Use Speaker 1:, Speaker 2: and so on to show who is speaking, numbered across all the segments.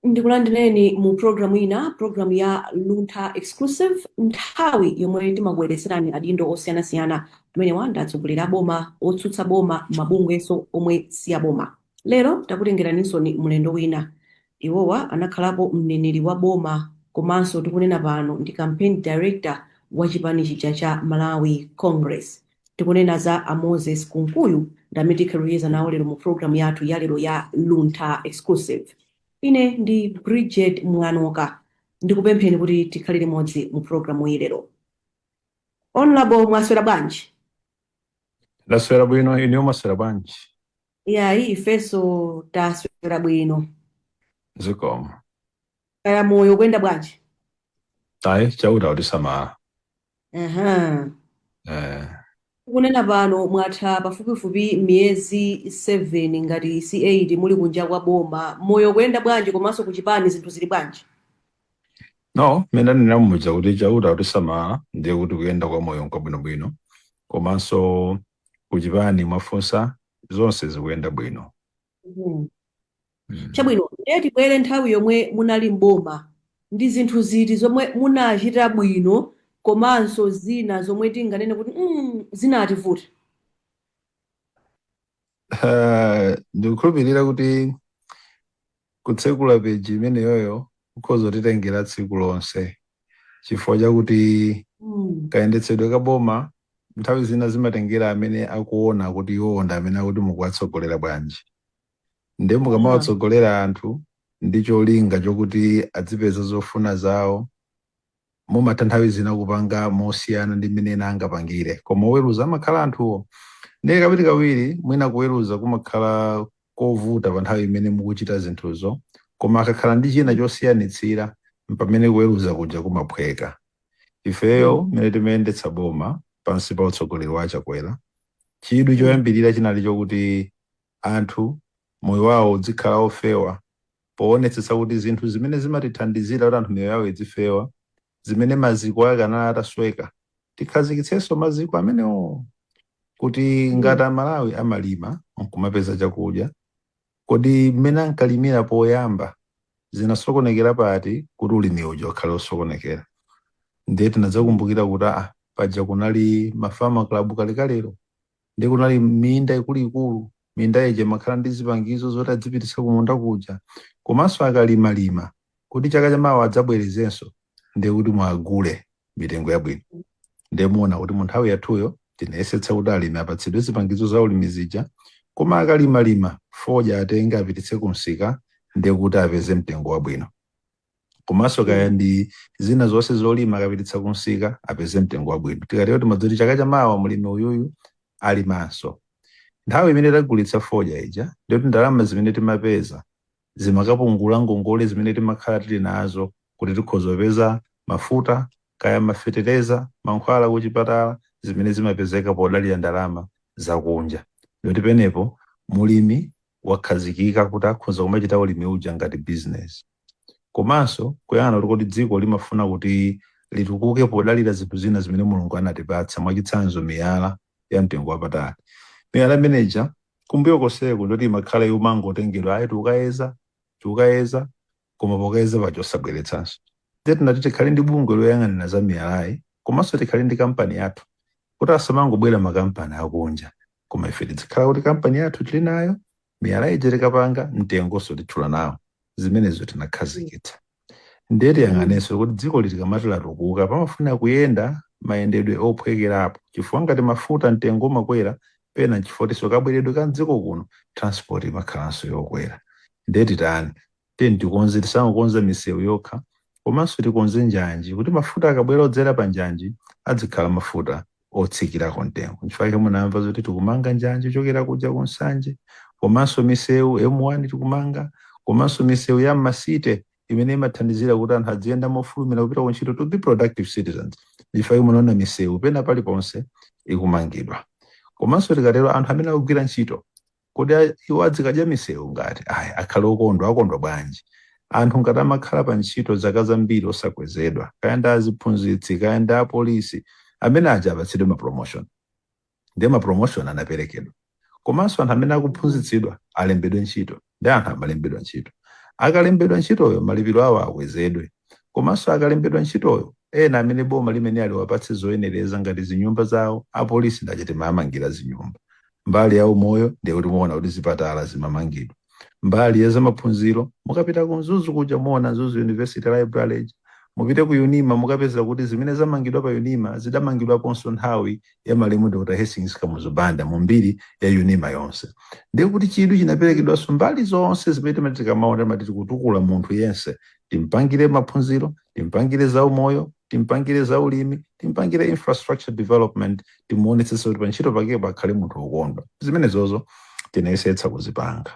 Speaker 1: Ndikulandireni mu programu ina, programu ya Luntha Exclusive, nthawi yomwe timakubweretserani adindo osiyanasiyana amenewa ndi atsogoleri a boma, otsutsa boma, mabungwenso omwe si aboma. Lero takutengeraninso ni mlendo wina. Iwowa anakhalapo mneneri wa boma, komanso tikunena pano ndi campaign director wa chipani chija cha Malawi Congress. Tikunena za a Moses Kunkuyu, ndi amene tikhaluyeza nawo lero mu programu yathu ya lero ya Luntha Exclusive. Ine ndi Bridget Mwanoka, ndikupempheni kuti tikhale limodzi mu programu iyi lero. Honorable, mwaswera bwanji?
Speaker 2: Ndaswera bwino, inu mwaswera bwanji?
Speaker 1: Iyayi, ifenso taswera bwino.
Speaker 2: Zikomo.
Speaker 1: Kaya moyo kuyenda bwanji?
Speaker 2: Ayi, Chauta utisamala. Eh.
Speaker 1: Kunena pano mwatha pafupifupi miyezi 7, ngati si 8, muli kunja kwa boma. Moyo kuyenda bwanji, komanso kuchipani zinthu zili bwanji?
Speaker 2: No, mmene ndanena muja kuti Chauta utisamala, ndiye kuti kuyenda kwa moyo nkabwinobwino, komanso kuchipani mwafunsa, zonse zikuyenda bwino.
Speaker 1: Chabwino, ndiye tibwere nthawi yomwe munali mboma. Ndi zinthu ziti zomwe munachita bwino, komanso zina zomwe tinganene kuti zinativuta?
Speaker 2: Ndikukhulupirira kuti kutsekula peji imeneyoyo kukhoza kutitengera tsiku lonse, chifukwa chakuti kayendetsedwe ka boma nthawi zina zimatengera amene akuona kuti iwowo ndi amene akuti mukuwatsogolera bwanji. Ndiye mukamawatsogolera anthu ndi cholinga chokuti adzipeza zofuna zawo, mumatha nthawi zina kupanga mosiyana ndi mmene ena angapangire, koma oweruza amakhala anthuwo. Ndiye kawirikawiri mwina kuweruza kumakhala kovuta pa nthawi imene mukuchita zinthuzo, koma akakhala ndi china chosiyanitsira, pamene kuweruza kuja kumaphweka. Ifeyo mmene timayendetsa boma pansi pa utsogoleri wa Chakwera, chidwi choyambirira chinali chokuti anthu moyo wawo uzikhala ofewa, poonetsetsa kuti zinthu zimene zimatithandizira kuti anthu miyoyo yawo izifewa, zimene maziko ake anali atasweka, tikhazikitsenso maziko amenewo, kuti ngati Amalawi amalima nkumapeza chakudya, kodi mmene ankalimira poyamba zinasokonekera pati kuti ulimi uja ukhale osokonekera? Ndiye tinadzakumbukira kuti aa, paja kunali ma farmer club kalekalero, ndiye kunali minda ikuluikulu. Minda ija imakhala ndi zipangizo zoti adzipititsa kumunda kuja, komanso akalimalima kuti chaka chamawa adzabwerezenso, ndiye kuti mwagule mitengo yabwino. Ndiye muona kuti mu nthawi yathuyo tinayesetsa kuti alimi apatsidwe zipangizo za ulimi zija, koma akalimalima fodya atenge apititse kumsika, ndiye kuti apeze mtengo wabwino, komanso kaya ndi zina zonse zolima, akapititsa kumsika apeze mtengo wabwino. Tikatero timadzoti chaka chamawa mulimi uyuyu alimanso. Nthawi imene tagulitsa fodya ija, ndiyoti ndalama zimene timapeza zimakapungula ngongole zimene timakhala tili nazo, kuti tikhoza kupeza mafuta, kaya mafetereza, mankhwala kuchipatala, zimene zimapezeka podalira ndalama zakunja. Ndiyoti penepo mulimi wakhazikika kuti akhoza kumachita ulimi uja ngati business, komanso kuyang'ana kuti kodi dziko limafuna kuti litukuke podalira zinthu zina zimene Mulungu anatipatsa, mwachitsanzo miyala ya mtengo wapatali. Miyala imeneja kumbuyo konseko ndoti imakhala yomangotengedwa, ayi, tikukayeza, tikukayeza, koma pokayeza paja osabweretsanso. Ndiye tinati tikhale ndi bungwe loyang'anira za miyalayi, komanso tikhale ndi kampani yathu, kuti asamangobwera makampani akunja, koma ife tizikhala kuti kampani yathu tili nayo, miyala ija tikapanga, mtengonso titchula nawo. Zimenezo tinakhazikitsa. Ndiye tiyang'anenso kuti dziko likamati latukuka, pamafuna kuyenda mayendedwe ophwekerapo, chifukwa ngati mafuta mtengo umakwera pena nchifukwa kabweredwe ka mdziko kuno, transport imakhalanso yokwera. Ndiye titani? Tiye tikonze, tisangokonza misewu yokha, komanso tikonze njanji, kuti mafuta akabwera odzera pa njanji adzikhala mafuta otsikirako mtengo. Nchifukwa chake munamva zoti tikumanga njanji kuchokera kuja ku Nsanje, komanso misewu M1 tikumanga, komanso misewu ya m'ma city imene imathandizira kuti anthu adziyenda mofulumira kupita ku ntchito, to be productive citizens. Nchifukwa chake munaona misewu pena paliponse ikumangidwa. Komanso tikatero, anthu amene akugwira ntchito, kodi iwo adzikadya misewu? Ngati ayi, akhale okondwa, akondwa bwanji? Anthu ngati amakhala pa ntchito zaka zambiri osakwezedwa, kaya ndi aziphunzitsi, kaya ndi apolisi, amene aja apatsidwe ma promotion. Ndiye ma promotion anaperekedwa. Komanso anthu amene akuphunzitsidwa alembedwe ntchito, ndi anthu amalembedwa ntchito. Akalembedwa ntchitoyo, malipiro awo akwezedwe. Komanso akalembedwa ntchitoyo, ena amene boma limene aliwapatse zoyenereza ngati zinyumba zawo. Apolisi ndachiti mamangira zinyumba. Mbali ya umoyo ndiye kuti muona kuti zipatala zimamangidwa. Mbali ya zamaphunziro, mukapita ku Mzuzu kuja muona Mzuzu University Library. Mupite ku UNIMA, mukapeza kuti zimene zamangidwa pa UNIMA zidamangidwaponso nthawi ya malemu Dr Hastings Kamuzu Banda mu mbiri ya UNIMA yonse. Ndiye kuti chidwi chinaperekedwanso mbali zonse zimene timati tikamaona timati tikutukula munthu yense: timpangire maphunziro, timpangire za umoyo, timpangire za ulimi, timpangire infrastructure development, timuonetsetse kuti pa ntchito pake pakhale munthu wokondwa. Zimenezozo tinayesetsa kuzipanga.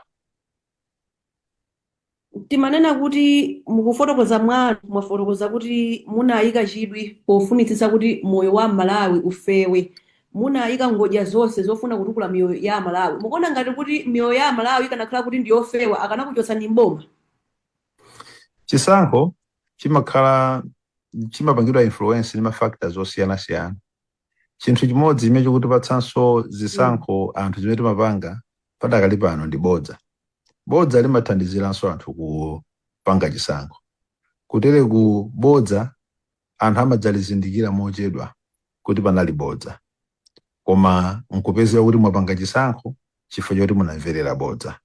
Speaker 1: Timanena kuti mukufotokoza mwanu mwafotokoza kuti munayika chidwi pofunitsitsa kuti moyo wa Malawi ufewe, munayika ngodya zonse zofuna kutukula miyoyo ya Malawi. Mukuona ngati kuti miyoyo ya Malawi ikanakhala kuti ndiyofewa, akanakuchotsani mboma?
Speaker 2: Chisankho chimakhala chimapangidwa influence ndi ma factors osiyanasiyana. Chinthu chimodzi chimene chikutipatsanso zisankho anthu zimene timapanga padakali pano ndi bodza. Bodza limathandiziranso anthu kupanga chisankho. Kutereku bodza anthu amadzalizindikira mochedwa kuti panali bodza, koma nkupezeka kuti mwapanga chisankho chifukwa choti munamverera bodza.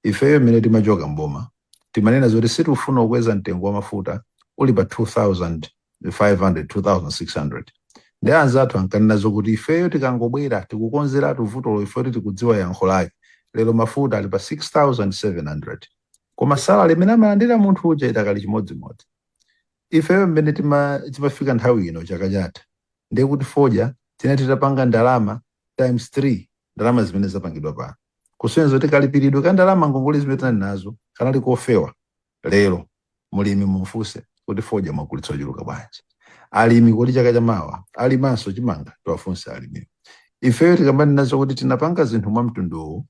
Speaker 2: Ifeyo mmene timachoka mboma timanena zoti sitikufuna kukweza mtengo wa mafuta, uli pa 2500, 2600, ndi anzathu ankanena zokuti ifeyo tikangobwera tikukonzeratu vutolo, ifeyo tikudziwa yankho lake. Lero mafuta ali pa 6700, koma salary imene amalandira munthu uja idakali chimodzimodzi. Ifeyo mmene timafika nthawi ino chaka chatha, ndiye kuti fodya tina titapanga ndalama times 3 ndalama zimene zapangidwa pano, kusonyeza kuti kalipiridwe ka ndalama, ngongole zimene tinali nazo, kanali kofewa. Lero mulimi mumfunse kuti fodya mwagulitsa ochuluka bwanji? Alimi kuti chaka chamawa alimanso chimanga? Tiwafunse alimiwo. Ifeyo tikamanena kuti tinapanga zinthu mwa mtunduwu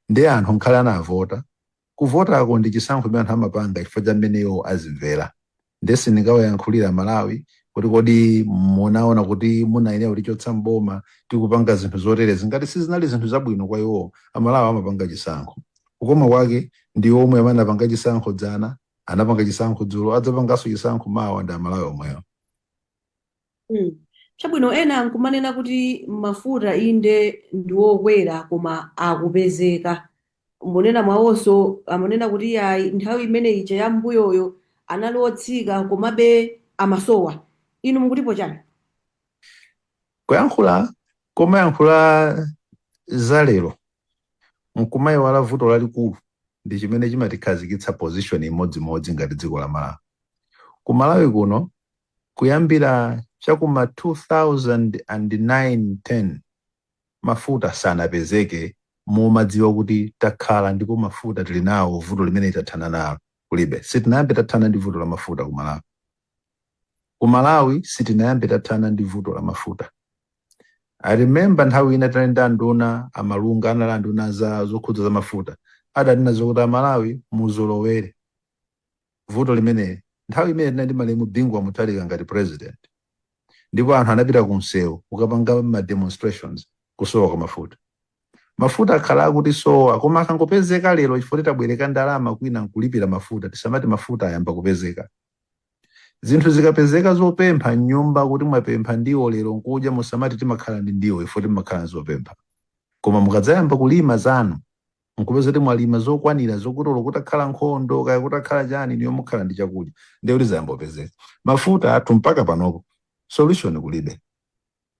Speaker 2: ndi anthu nkhale anavota, kuvotako ndi chisankho chimene anthu amapanga chifukwa cha mmene iwo azimvera. Nde sindingawayankhulira Malawi kuti kodi munaona kuti munayenera kutichotsa mboma tikupanga zinthu zoterezi ngati sizinali zinthu zabwino kwa iwo. Amalawi amapanga chisankho. Kukoma kwake ndi omwe amene anapanga chisankho dzana, anapanga chisankho dzulo, adzapanganso chisankho mawa, ndi Amalawi omwewo.
Speaker 1: Chabwino, ena nkumanena kuti mafuta inde ndi wokwera koma akupezeka. Munena mwawonso amanena kuti ayi, nthawi imene ija ya mbuyoyo anali otsika komabe amasowa. Inu mukutipo chani?
Speaker 2: Kuyankhula komayankhula za lero nkumayiwala vuto lalikulu ndi chimene chimatikhazikitsa position imodzimodzi ngati dziko la Malawi. Ku Malawi kuno, kuyambira chakuma 2009 10, mafuta sanapezeke. Mumadziwa kuti takhala ndipo mafuta tili nawo, vuto limene tathana nalo kulibe. Sitinayambe tathana ndi vuto la mafuta ku Malawi. Ku Malawi sitinayambe tathana ndi vuto la mafuta. I remember nthawi ina tinali ndi anduna amalunga, anali anduna za zokhudza za mafuta, adanena zokuti Amalawi muzolowere vuto limeneli. Nthawi imene tinali ndi malemu Bingu wa Mutharika ngati president, ndipo anthu anapita ku msewu kukapanga ma demonstrations kusowa kwa mafuta. Mafuta akhala akutisowa, koma akangopezeka lero chifukwa titabwereka ndalama kwina nkulipira mafuta, tisamati mafuta ayamba kupezeka. Zinthu zikapezeka zopempha mnyumba, kuti mwapempha ndiwo lero nkudya, musamati timakhala ndi ndiwo ifo, timakhala zopempha. Koma mukadzayamba kulima zanu nkupeza kuti mwalima zokwanira zokuti olo kutakhala nkhondo, kaya kutakhala chani, niyo mukhala ndi chakudya, ndiye kuti zayamba kupezeka. Mafuta athu mpaka panopo solution kulibe.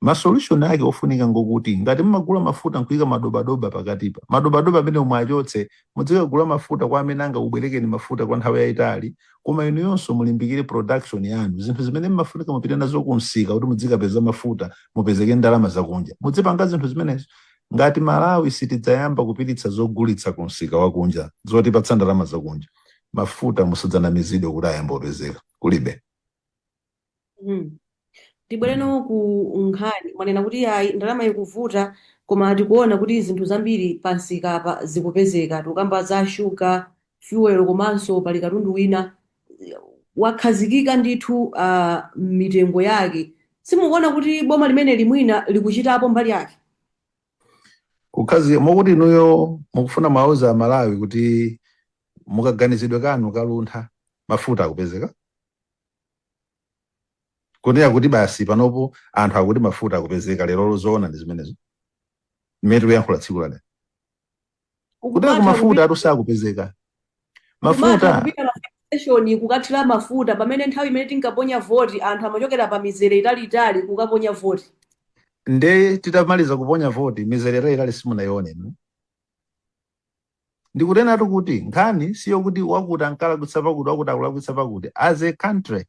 Speaker 2: Ma solution ake ofunika ngokuti ngati mmagula mafuta nkuyika madobadoba pakatipa, madobadoba amene mwachotse, muzikagula mafuta kwa amene angakubwerekeni mafuta kwa nthawi yayitali. Koma inuyonso mulimbikire production yanu. Zinthu zimene mmafunika mupite nazo kumsika kuti muzikapeza mafuta, mupezeke ndalama zakunja, muzipanga zinthu zimenezo. Ngati Malawi sitidzayamba kupititsa zogulitsa kumsika wakunja zotipatsa ndalama zakunja, mafuta musadzanamizidwe kuti ayamba kupezeka, kulibe.
Speaker 1: Tibwereno ku nkhani. Mwanena kuti ayi, ndalama ikuvuta, koma tikuona kuti zinthu zambiri pamsika apa zikupezeka. Tikukamba za shuga, fuel, komanso pali katundu wina wakhazikika ndithu mitengo yake. Simukuona kuti boma limene limwina likuchitapo mbali yake?
Speaker 2: Kukhazi mokuti inuyo mukufuna mauza Amalawi kuti Mukaganizidwe kanu kaluntha, mafuta akupezeka? Kunena kuti basi panopo anthu akuti mafuta akupezeka lero, zoona ndi zimenezo mmene tikuyankhula tsiku la lero? Kutera ku
Speaker 1: Ukumatha
Speaker 2: mafuta
Speaker 1: kupita
Speaker 2: atu sakupezeka
Speaker 1: ukumatha
Speaker 2: mafuta.
Speaker 1: Kupita pa station kukathira mafuta, pamene nthawi imene tinkaponya voti anthu amachokera pa mizere italiitali kukaponya voti.
Speaker 2: Nde titamaliza kuponya voti, mizere italiitali simunayione inu. Ndikunenatu kuti nkhani siyokuti wakuti ankalakwitsa pakuti, wakuti akulakwitsa pakuti. As a country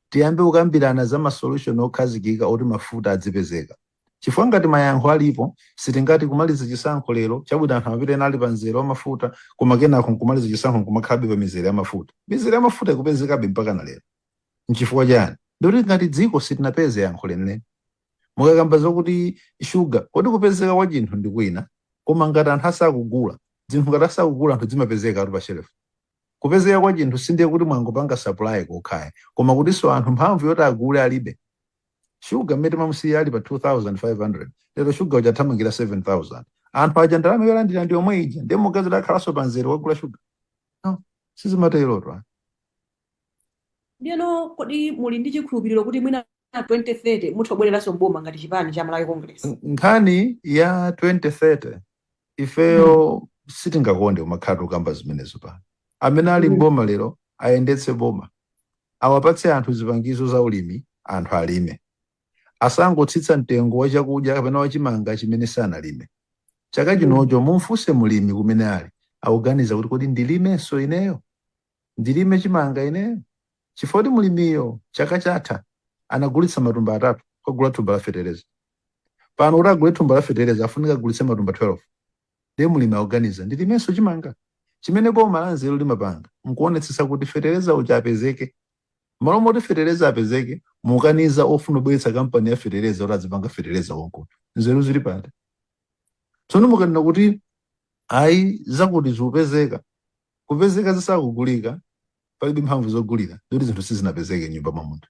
Speaker 2: tiyambe kukambirana za ma solution okhazikika oti mafuta adzipezeka, chifukwa ngati mayankho alipo, sitingati kumaliza chisankho lero, chabwino, anthu amapita ena ali pa mzere wa mafuta, koma kenako nkumaliza chisankho nkumakhalabe pa mizere ya mafuta. Mizere ya mafuta ikupezekabe mpaka na lero, nchifukwa chani? Ndikuti ngati dziko sitinapeze yankho lenileni. Mukakamba zokuti shuga, kodi kupezeka kwa chinthu ndi kwina, koma ngati anthu asakugula zinthu, ngati asakugula anthu, zimapezeka atu pa shelf. Kupezeka kwa chinthu sindiye kuti mwangopanga supply kokhaya, koma kutinso anthu mphamvu yoti agule alibe. Shuga mmene timamusiya ali pa 2500, lero shuga uja athamangira 7000. Anthu aja ndalama yolandira ndi yomwe ija, ndiye mugazira akhalanso pa mzere wagula shuga? No, sizimatero.
Speaker 1: Ndiyeno kodi muli ndi chikhulupiriro kuti mwina 2030 mutha kubwereranso mboma ngati chipani cha Malawi Congress?
Speaker 2: Nkhani ya 2030, ifeyo sitingakonde kumakhala tikukamba zimenezo pano. Amene ali mboma lero ayendetse boma, awapatse anthu zipangizo za ulimi, anthu alime. Asangotsitsa mtengo wa chakudya kapena wachimanga chimene sanalime chaka chinocho. Mumfunse mulimi kumene ali, akuganiza kuti kodi ndilimenso ineyo, ndilime chimanga ineyo? Chifukwa kuti mulimiyo chaka chatha anagulitsa matumba 3 kukagula thumba la fetereza. Pano kuti agule thumba la fetereza afunika agulitse matumba 12. Ndiye mulimi akuganiza, ndilimenso chimanga? Chimene boma la nzeru limapanga nkuonetsetsa kuti fetereza uja apezeke. Malo moti fetereza apezeke, mukaniza ofuna kubweretsa kampani ya fetereza kuti azipanga fetereza konkuno. Nzeru zili pati tsono? Mukanena kuti ayi, zakuti zikupezeka, kupezeka zisakugulika, palibe mphamvu zogulira, ndikuti zinthu sizinapezeke nyumba mwa munthu.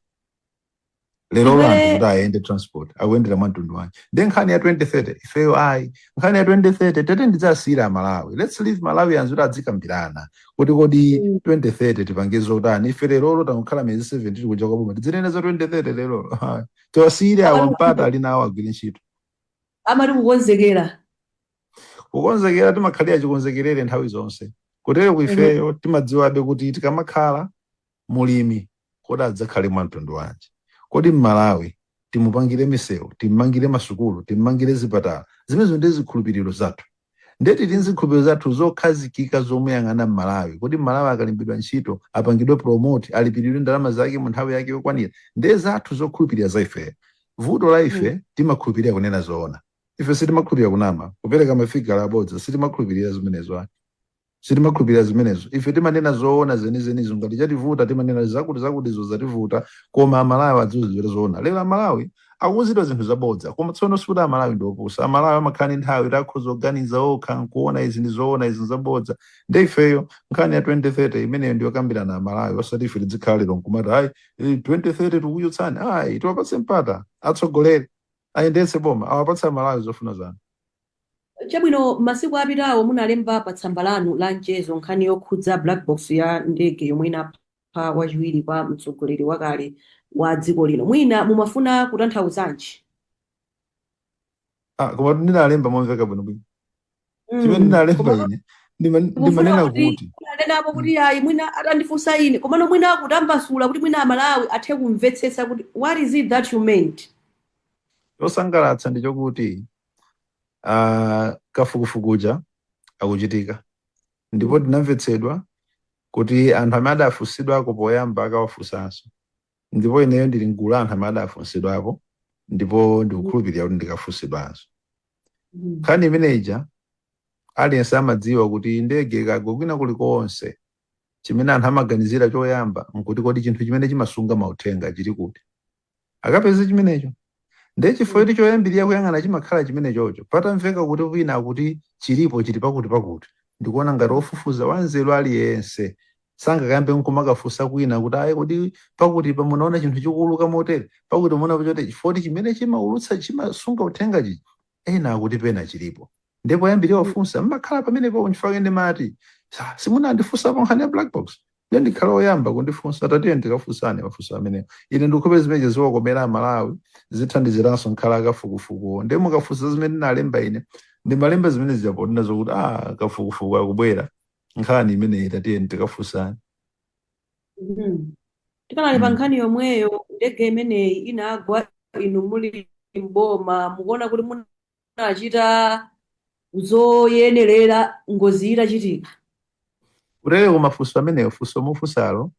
Speaker 2: Lero anthu kuti ayende transport akuyendera mwa mtundu wanji? Ndi nkhani ya 2030, ifeyo ayi. Nkhani ya 2030 tete ndidzasiyira Malawi. Let's leave Malawians kuti adzikambirana kuti kodi 2030 tipange zotani. Ife lerolo takukhala miyezi 7 tili kuja kwa boma, tidzinena za 2030 lerolo? Tiwasiyire awa mpata ali nawo, agwire ntchito.
Speaker 1: Amati kukonzekera.
Speaker 2: Kukonzekera, timakhalira chikonzekerere nthawi zonse. Kutero kuifeyo timadziwabe kuti tikamakhala mulimi, kodi adzakhale mwa mtundu wanji? Kodi Mmalawi timupangire misewu, timmangire masukulu, timmangire zipatala? Zimenezo ndi zikhulupiriro zathu. Ndiye tili zikhulupiriro zathu zokhazikika zomuyang'ana Mmalawi. Kodi Mmalawi akalimbidwa ntchito, apangidwe promote, alipiridwe ndalama zake mu nthawi yake yokwanira? Ndiye zathu zokhulupirira za ifeyo. Vuto la ife, timakhulupirira kunena zoona. Ife sitimakhulupirira kunama, kupereka mafigala abodza. Sitimakhulupirira zimenezo ayi, sitimakhulupirira zimenezo. Ife timanena zoona zenizenizo. Ngati chativuta, timanena zakuti zakutizo zativuta, koma Amalawi adziwuzidwa zoona. Lero Amalawi akuwuzidwa zinthu zabodza. Koma tsono sikuti Amalawi ndi opusa. Amalawi amakhala ndi nthawi kuti akhoza kuganiza okha nkuona izi ndi zoona, izi nzabodza. Ndi ifeyo nkhani ya 2030 imeneyo ndiyokambirana Amalawi, osati ife tizikhala lero nkumati ayi, 2030 tikukuchotsani. Ayi, tiwapatse mpata atsogoleri, ayendetse boma, awapatse Amalawi zofuna zanu.
Speaker 1: Chabwino, masiku apitawo munalemba pa tsamba lanu la mchezo nkhani yokhudza black box ya ndege yomwe inapha wachiwiri kwa mtsogoleri wakale wa dziko lino. Mwina mumafuna kutanthauzanji?
Speaker 2: Ah, koma ndinalemba momveka bwinobwino chimene ndinalemba.
Speaker 1: Koma
Speaker 2: Ine
Speaker 1: mufuna
Speaker 2: ndimanena
Speaker 1: kuti
Speaker 2: kuti
Speaker 1: munanenapo kuti ayi, mwina atandifunsa ine, komano mwina kutambasula kuti mwina Amalawi athe kumvetsetsa kuti what is it that you meant?
Speaker 2: Chosangalatsa ndi chokuti kafukufukuja akuchitika, ndipo tinamvetsedwa kuti anthu amene adafunsidwako poyamba akawafunsanso, ndipo ineyo ndili mgulu la anthu amene adafunsidwapo, ndipo ndikukhulupirira kuti ndikafunsidwanso. Nkhani imeneja aliyense amadziwa kuti ndege ikagwa kwina kulikonse, chimene anthu amaganizira choyamba nkuti kodi chinthu chimene chimasunga mauthenga chili kuti, akapeze chimenecho. Ndiye chifukwa choti choyambirira kuyang'ana chimakhala chimenechocho, patamveka kuti wina akuti chilipo, chili pakuti pakuti, ndikuona ngati ofufuza wanzeru aliyense sangakayambe nkumakafunsa kwina kuti ayi, kodi pakuti pamunaona chinthu chikuuluka motere, pakuti munaona chotere? Chifukwa kuti chimene chimaulutsa, chimasunga uthenga chichi, ena akuti pena chilipo, ndipo poyambirira wafunsa mmakhala pamenepo. Nchifukwa ndimati Simunandifunsapo nkhani ya black box, ndiye ndikhala oyamba kundifunsa. Tatiye ndikafunsane mafunso amenewo. Ine ndikupeza zimene ziwakomera Amalawi, zithandiziranso nkhala akafukufukuwo. Ndiye mukafunsa zimene ndinalemba, ine ndimalemba zimene zijaponena zokuti kafukufuku akubwera, nkhani imeneyi tatiye ndikafunsane.
Speaker 1: Tikanali pa nkhani yomweyo, ndege imeneyi inagwa inu muli mboma. Mukuona kuti munachita zoyenerera ngozi itachitika?
Speaker 2: Kutereko mafunso amenewo, funso mufunsalo,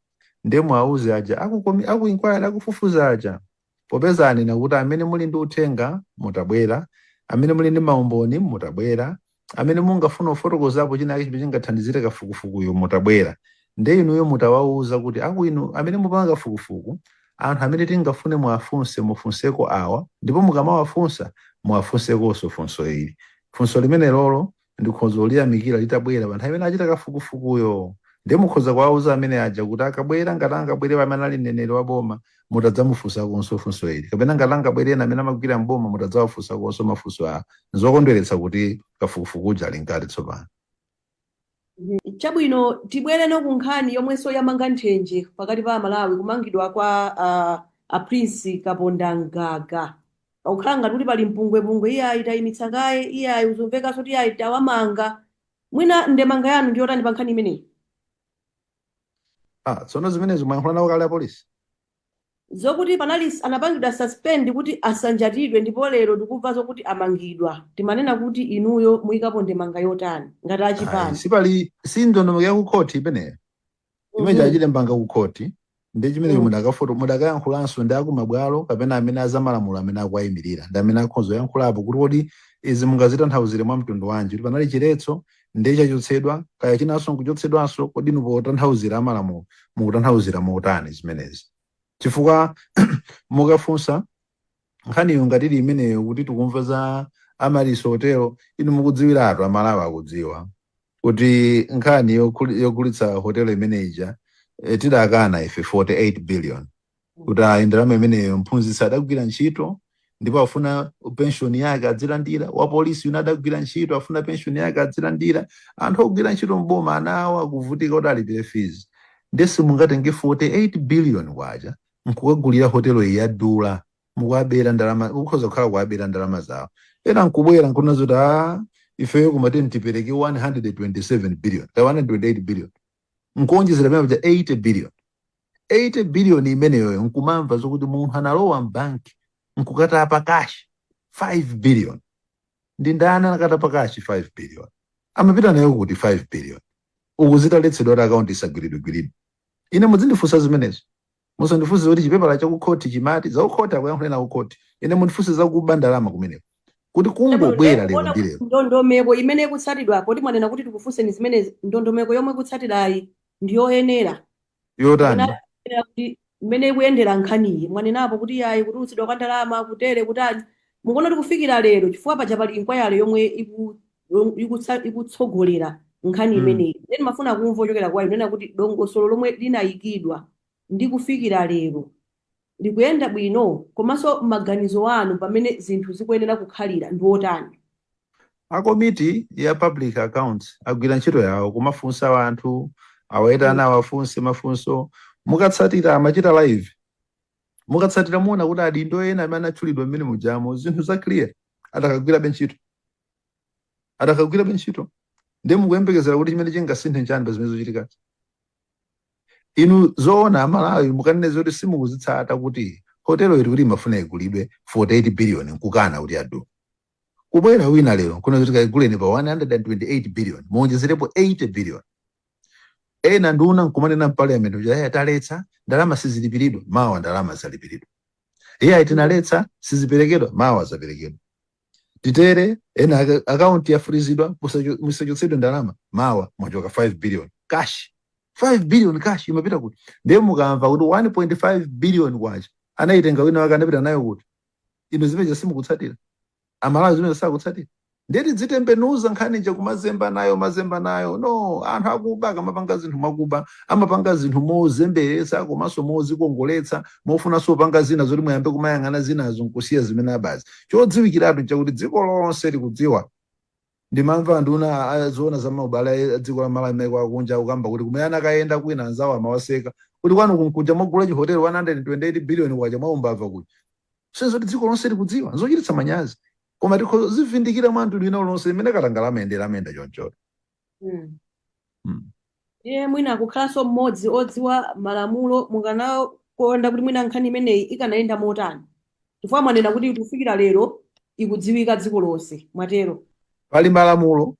Speaker 2: ndiye mwauze aja aku inquiry, akufufuza aja, popeza anena kuti amene muli ndi uthenga mutabwera, amene muli ndi maumboni mutabwera, amene mungafuna kufotokozapo china chake chimene chingathandizire kafukufukuyo mutabwera. Ndiye inuyo mutawauza kuti aku inu amene mupanga kafukufuku, anthu amene tingafune muwafunse, mufunseko awa, ndipo mukamawafunsa muwafunsekonso funso ili. Funso limene lolo ndikhoza kuliyamikira litabwera pa nthawi imene achita kafukufukuyo. Ndiye mukhoza kuwauza amene aja kuti akabwera, ngati angabwere pamene ali mneneri wa boma, mutadzamufunsakonso funso ili, kapena ngati angabwere ena amene amagwira mboma, mutadzawafunsakonso mafunso awa. Nzokondweretsa kuti kafukufuku uja ali mkati tsopano.
Speaker 1: Chabwino, tibwereno ku nkhani yomwenso yamanga nthenje pakati pa Amalawi, kumangidwa kwa a Prince Kapondamgaga. Pakukhala ngati kuti pali mpungwepungwe, iyayi tayimitsa kaye, iyayi uzumvekanso kuti iyayi tawamanga. Mwina ndemanga yanu ndi yotani pa nkhani imeneyi?
Speaker 2: Tsono zimenezo mwayankhula nawo kale apolisi?
Speaker 1: Zokuti panali anapangidwa suspend kuti asanjatidwe, ndipo lero tikumva zokuti amangidwa. Timanena kuti inuyo muyikapo ndemanga yotani ngati
Speaker 2: Ayi,
Speaker 1: achipani?
Speaker 2: Sipali si ndondomeko ya kukhoti imeneyo imene chachite mbanga kukhoti. Ndi chimene mudakafoto mudakayankhulanso ndi akumabwalo kapena amene azamalamulo amene akuwayimirira, ndi amene akhoza kuyankhulapo kuti kodi izi mungazitanthauzire mwa mtundu wanji, kuti panali chiletso ndiye chachotsedwa, kaya chinanso nkuchotsedwanso. Kodi inu potanthauzira amalamulo mukutanthauzira motani zimenezi? Chifukwa mukafunsa nkhaniyo ngati ili imeneyo kuti tikumva za Amaryllis Hotel, inu mukudziwiratu, Amalawi akudziwa kuti nkhani yogulitsa hotelo imeneyi tidakana ife 48 billion, kuti ayi, ndalama imeneyo mphunzitsi adagwira ntchito ndipo afuna pension yake adzilandira, wa polisi yuna adagwira ntchito afuna pension yake adzilandira, anthu ogwira ntchito mboma ana awo akuvutika kuti alipire fees, ndiye simungatenge 48 billion kwacha nkukagulira hotelo iyi yadula. Mukuabera ndalama, ukhoza kukhala kuabera ndalama zawo. Ena nkubwera nkunena zoti ifeyo kumati tipereke 127 billion ka 128 billion, nkuonjezera pamene paja 80 billion. 80 billion imeneyoyo nkumamva zokuti munthu analowa mbanki nkukatapa cash 5 billion. Ndi ndani anakatapa cash 5 billion? Amapita nayo kuti 5 billion uku zitaletsedwa kuti akaunti isagwiridwe-gwiridwe? Ine mudzindifunsa zimenezo, musandifunse kuti chipepala chakukhoti chimati zakukhoti, akuyankhula na kukhoti. Ine mundifunse zakuba ndalama kumeneko kuti kungobwera lero ndi lero.
Speaker 1: Ndondomeko imene ikutsatidwa, poti mwanena kuti tikufunseni zimenezi, ndondomeko yomwe ikutsatirayi ndi yoyenera?
Speaker 2: Yotani?
Speaker 1: Kapena kuti mmene ikuyendera nkhaniyi, mwanenapo kuti yayi, kutulutsidwa kwa ndalama kutere kutani, mukuona kuti kufikira lero, chifukwa paja pali inquiry yomwe ikutsogolera nkhani imeneyi, then mafuna kumva kuchokera kwa inu nena kuti dongosolo lomwe linayikidwa ndi kufikira lero likuyenda bwino, komanso maganizo anu pamene zinthu zikuyenera kukhalira ndi otani?
Speaker 2: A komiti ya public accounts agwira ntchito yawo kumafunsa anthu, awayitana awafunse mafunso. Mukatsatira, amachita live, mukatsatira muona kuti adindo ena amene anatchulidwa mmene mujamo, zinthu za clear, atakagwirabe ntchito, atakagwirabe ntchito. Ndiye mukuyembekezera kuti chimene chingasinthe nchani pa zimene zochitikazi? Inu zoona Amalawi mukanene zoti simukuzitsata kuti hotelo ili kuti imafuna igulidwe 48 billion, nkukana kuti yadula, kubwera wina lero nkuna zoti kaiguleni pa 128 billion, muonjezerepo 80 billion. Ena nduna nkumanena mparliament kuti aya, taletsa ndalama sizilipiridwa, mawa ndalama zalipiridwa. Iye tinaletsa siziperekedwa, mawa zaperekedwa. Titere ena akaunti yafurizidwa, musachotsedwe ndalama, mawa mwachoka 5 billion cash. 5 billion cash imapita kuti? Ndiye mukamva kuti 1.5 billion kwacha anayitenga wina wake, anapita nayo kuti? Inu zimene simukutsatira, Amalawi zimene sakutsatira, ndiye tidzitembenuza nkhani ija kumazemba nayo, mazemba nayo. No, anthu akuba akamapanga zinthu mwakuba, amapanga zinthu mozemberetsa komanso mozikongoletsa, mofunanso kupanga zina zoti muyambe kumayang'ana zinazo nkusiya zimene abazi. Chodziwikiratu nchakuti dziko lonse likudziwa. Ndimamva anduna azoona za maubale a dziko la Malawi maiko akunja akukamba kuti kumene anakayenda kwina anzawo amawaseka kuti kwanu kunkuja mwagula chihotelo 128 billion kwacha mwaumbava kuja. Sezoti dziko lonse likudziwa, nzochititsa manyazi, koma tikhoza zivindikira mwa mtundu wina uliwonse imene katangale amayendera, amayenda choncho.
Speaker 1: Iye mwina akukhalanso mmodzi odziwa malamulo, mukanakonda kuti mwina nkhani imeneyi ikanayenda motani? Chifukwa mwanena kuti kufikira lero ikudziwika dziko lonse, mwatero.
Speaker 2: Pali malamulo.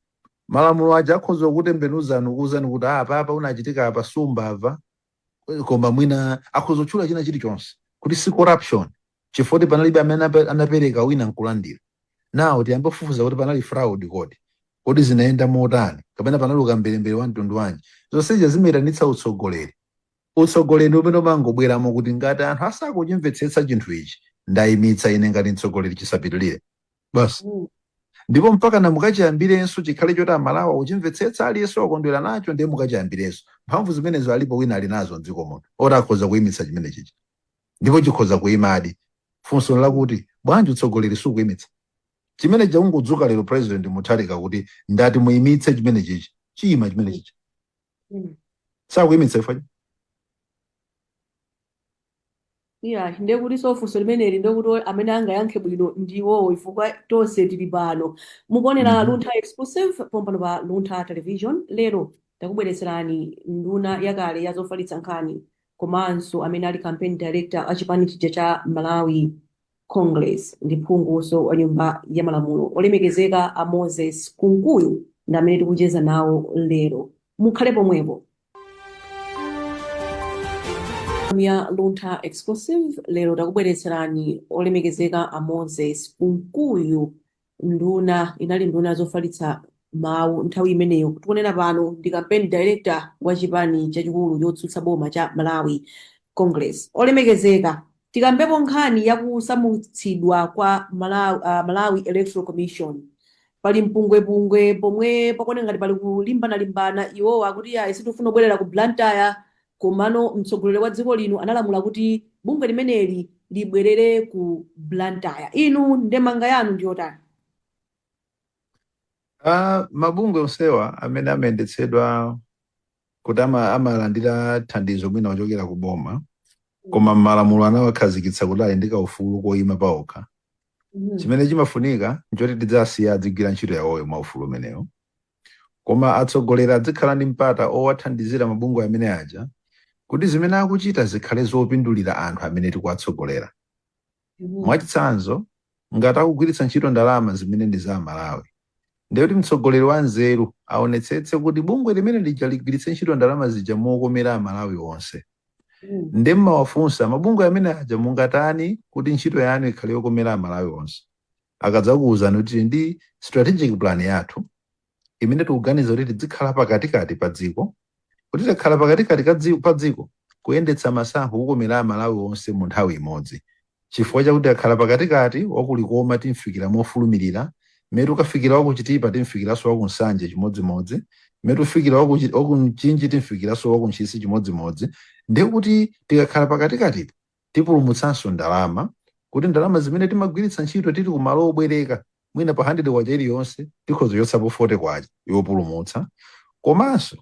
Speaker 2: Malamulo aja akhoza kutembenuzani, kuwuzani kuti apa apa unachitika apa sumbava, koma mwina akhoza kutchula china chilichonse kuti si corruption chifukwa kuti panalibe amene anapereka wina nkulandira. Nawo tiyambe kufufuza kuti panali fraud kodi, kodi zinayenda motani, kapena panali ukamberembere wa mtundu wanji. Zonsezi zimayitanitsa utsogoleri. Utsogoleri umene umangobweramo kuti ngati anthu asakuchimvetsetsa chinthu ichi, ndayimitsa ine ngati mtsogoleri, chisapitilire basi. Ndipo mpaka na mukachiyambirenso chikhale choti Amalawi akuchimvetsetsa, aliyense wakondwera nacho, ndiye mukachiyambirenso. Mphamvu zimenezo alipo wina ali nazo mdziko muno oti akhoza kuyimitsa chimene chichi, ndipo chikhoza kuyimadi. Funso lakuti bwanji utsogoleri sukuyimitsa chimene chakungodzuka lero President Mutharika kuti ndati muyimitse chimene chichi, chiyima chimene chichi? Sakuyimitsa ifachi.
Speaker 1: Yeah, ndiye kuti so funso limeneli ndiye kuti amene angayankhe bwino ndiwowo, chifukwa tonse tili pano. Mukuonera Luntha Exclusive pompano pa Luntha Television. Lero takubweretserani nduna yakale ya zofalitsa nkhani komanso amene ali campaign director a chipani chija cha Malawi Congress ndi phungunso wa Nyumba ya Malamulo, olemekezeka a Moses Kunkuyu ndi amene tikucheza nawo lero. Mukhale pomwepo. Ya Luntha Exclusive lero takubweretserani olemekezeka a Moses Kunkuyu, nduna, inali nduna zofalitsa mawu nthawi imeneyo. Tikunena pano ndi campaign director wa chipani chachikulu chotsutsa boma cha Malawi Congress. Olemekezeka, tikambepo nkhani yakusamutsidwa kwa Malawi Electoral Commission. Pali mpungwepungwe pomwe pakuoneka ngati pali kulimbanalimbana. Iwowa akuti ayi, sitifuna kubwerera ku Blantyre, komano mtsogoleri wa dziko lino analamula kuti bungwe limeneli libwerere ku Blantyre. Inu ndemanga yanu ndiyotani?
Speaker 2: Mabungwe onsewa amene amayendetsedwa kuti amalandira thandizo mwina kuchokera ku boma, koma malamulo anawakhazikitsa kuti ali ndi kaufulu koyima paokha, chimene chimafunika nchoti tidzasiya adzigwira ntchito yawoyo mwaufulu umenewo, koma atsogoleri adzikhala ndi mpata owathandizira mabungwe amene aja kuti zimene akuchita zikhale zopindulira anthu amene tikuwatsogolera. Mwachitsanzo, ngati akugwiritsa ntchito ndalama zimene ndi za Malawi, ndiye kuti mtsogoleri wa nzeru aonetsetse kuti bungwe limene lija ligwiritse ntchito ndalama zija mokomera Amalawi onse. Ndi mmawafunsa mabungwe amene aja, mungatani kuti ntchito yanu ikhale yokomera Amalawi onse? Akadzakuwuzani kuti tili ndi strategic plan yathu imene tikuganiza kuti tizikhala pakatikati pa dziko, kuti tikakhala pakatikati pa dziko, kuyendetsa masankho kukomera Amalawi onse mu nthawi imodzi, chifukwa chakuti akhala pakatikati, wakulikoma timfikira mofulumirira, mmene tikafikira wakuchitipa timfikiranso wakunsanje chimodzimodzi, mmene tifikira wakumchinji timfikiranso wakuntchisi chimodzimodzi, ndiye kuti tikakhala pakatikatipo tipulumutsanso ndalama, kuti ndalama zimene timagwiritsa ntchito tili kumalo obwereka, mwina pa 100 kwacha iliyonse tikhoza kuchotsapo 40 kwacha yopulumutsa, komanso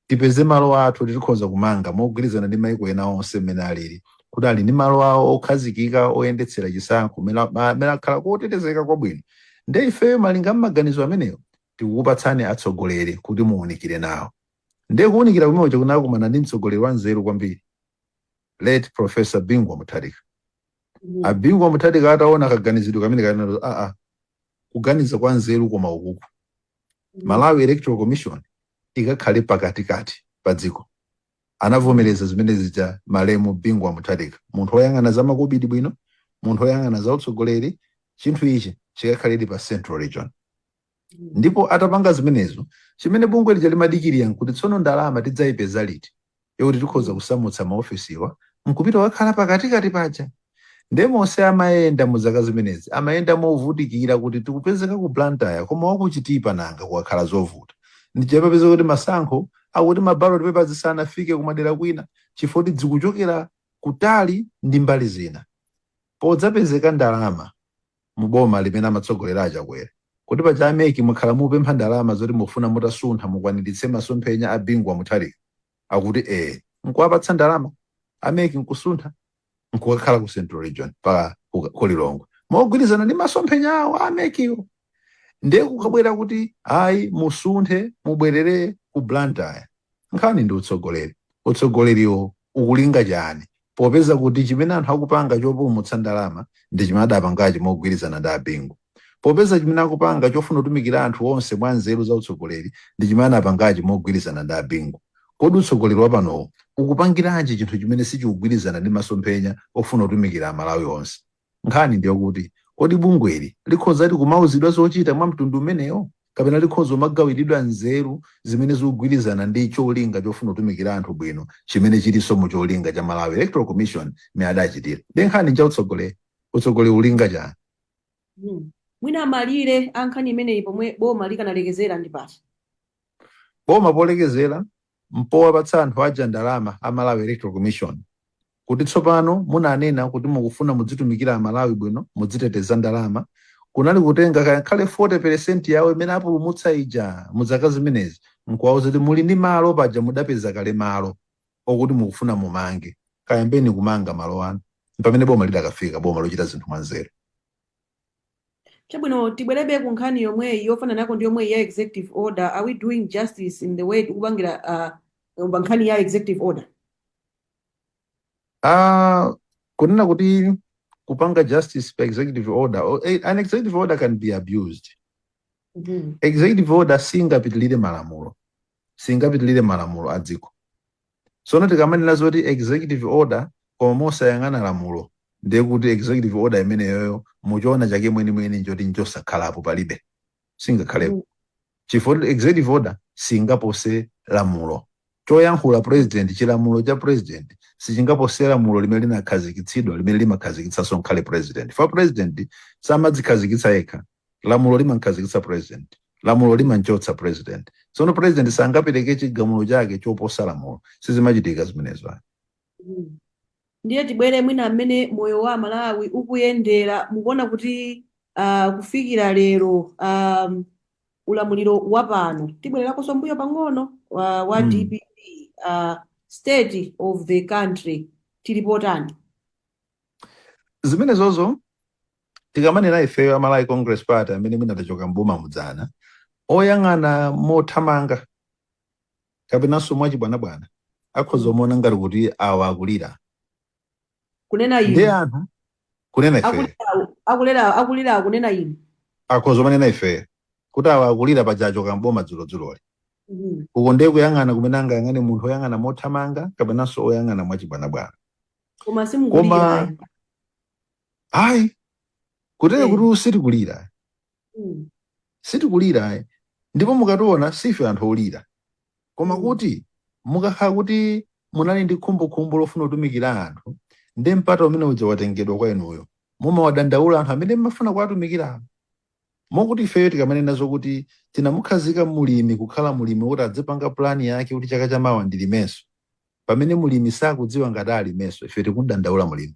Speaker 2: tipeze malo athu tikhoza kumanga mogwirizana ndi maiko ena onse mmene alili, kuti ali ndi malo awo okhazikika oyendetsera chisankho amene akhala kotetezeka kwabwino. Nde ifeyo malinga mmaganizo amenewo tikukupatsani atsogoleri kuti muwunikire nawo. Ndiye kuwunikira kumenecho kunakumana ndi mtsogoleri wa nzeru kwambiri, late Professor Bingu Mutharika. A Bingu Mutharika ataona kaganizidwe kamene kanena, aa, kuganiza kwa nzeru koma ukuku, Malawi Electoral Commission ikakhale pakatikati pa dziko. Anavomereza zimene zija malemu Bingu Mutharika, munthu woyang'ana za makobidi bwino, munthu woyang'ana za utsogoleri, chinthu ichi chikakhaledi pa Central Region. Ndipo atapanga zimenezo, chimene bungwe lija limadikirira nkuti tsono ndalama tidzayipeza liti yokuti tikhoza kusamutsa maofesiwa nkupita kukakhala pakatikati paja. Nde monse amayenda mu zaka zimenezi amayenda movutikira kuti tikupezeka ku Blantyre, koma wakuchitipa nanga kukakhala zovuta. Ndichapapeza kuti masankho akuti ma ballot papers sanafike kumadera kwina chifukwa kuti zikuchokera kutali ndi mbali zina. Podzapezeka ndalama mu boma limene amatsogolera Achakwera, Kuti paja a MEC mwakhala mupempha ndalama zoti mufuna mutasuntha mukwaniritse masomphenya a Bingu wa Mutharika. Akuti ee, nkuwapatsa ndalama a MEC, nkusuntha nkukakhala ku Central Region pa ku Lilongwe mogwirizana ndi masomphenya awo a MECwo. Ndiye kukabwera kuti ayi, musunthe mubwerere ku Blantyre, nkhani ndi utsogoleri. Utsogoleriwo ukulinga chani, popeza kuti chimene anthu akupanga chopulumutsa ndalama ndi chimene adapangachi mogwirizana ndi a Bingu, popeza chimene akupanga chofuna kutumikira anthu onse mwa nzeru za utsogoleri ndi chimene anapangachi mogwirizana ndi a Bingu? Kodi utsogoleri wapanowo ukupangiranji chinthu chimene sichikugwirizana ndi masomphenya ofuna kutumikira Amalawi onse? Nkhani ndiyokuti kodi bungweli likhozati kumauzidwa zochita mwa mtundu umenewo, kapena likhoza kumagawiridwa nzeru zimene zikugwirizana ndi cholinga chofuna kutumikira anthu bwino, chimene chilinso mu cholinga cha Malawi Electoral Commission imene adachitira? Ndi nkhani nja utsogoleri. Utsogoleri ulinga chani?
Speaker 1: Mwina malire a nkhani imeneyi pomwe boma likanalekezera ndi pati?
Speaker 2: Boma polekezera mpowapatsa anthu aja ndalama a Malawi Electoral Commission, kuti tsopano munanena kuti mukufuna mudzitumikira Amalawi bwino, mudziteteza ndalama, kunali kutenga kayakhale 40% yawo imene apulumutsa ija muzaka zimenezi, nkuwauza kuti muli ndi malo paja, mudapeza kale malo okuti mukufuna mumange, kayambeni kumanga malo anu. Pamene boma lidakafika, boma lochita zinthu mwanzeru.
Speaker 1: Chabwino, tibwerebe ku nkhani yomweyi, yofananako ndi yomweyi ya executive order. Are we doing justice in the way tikupangira pa nkhani ya executive order?
Speaker 2: Kunena kuti kupanga justice pa executive order, an executive order can be abused. Executive order singapitilire malamulo, singapitilire malamulo a dziko. Tsono tikamanena zoti executive order koma mosayang'ana lamulo, ndiye kuti executive order imeneyoyo muchiona chake mwenimweni njoti nchosakhalapo, palibe, singakhalepo, chifukwa executive order singapose lamulo. Choyankhula president, chilamulo cha president sichingapose lamulo limene linakhazikitsidwa, limene limakhazikitsanso nkhale president. Fa president samadzikhazikitsa yekha, lamulo limankhazikitsa president, lamulo limanchotsa president. Tsono president sangapereke chigamulo chake choposa lamulo, sizimachitika zimenezo ayi.
Speaker 1: Ndiye tibwere mwina mmene moyo wa Malawi ukuyendera. Mukuona kuti kufikira lero, ulamuliro wa pano, tibwererakonso mbuyo pang'ono, wa DPP, state of the country tili potani?
Speaker 2: Zimenezozo tikamanena ifeyo a Malawi Congress Party amene mwina tachoka mboma mudzana, oyang'ana mothamanga kapenanso mwachibwanabwana akhoza kumaona ngati kuti awa akulira.
Speaker 1: Kunena
Speaker 2: Ndiye
Speaker 1: inu?
Speaker 2: Anthu kunena ifeyo.
Speaker 1: Akulira, akulira, akunena inu?
Speaker 2: Akhoza kumanena ifeyo kuti awa akulira paja achoka mboma dzulodzuloli. Uko ndiye kuyang'ana kumene angayang'ane munthu oyang'ana mothamanga kapenanso oyang'ana mwachibwanabwana.
Speaker 1: Koma simukulira?
Speaker 2: Koma
Speaker 1: ayi.
Speaker 2: Ayi, kutero kuti sitikulira, sitikulira ayi. Ndipo mukationa, sife anthu olira, koma kuti mukakhala kuti munali ndi khumbokhumbo lofuna kutumikira anthu, ndi mpata umene uja watengedwa kwa inuyo, mumawadandaula anthu amene mmafuna kuwatumikira. Mokuti ifeyo tikamanena zokuti tinamukhazika mulimi kukhala mulimi woti adzipanga plani yake kuti chaka chamawa ndilimenso, pamene mulimi sakudziwa ngati alimenso, ife tikudandaula mulimi.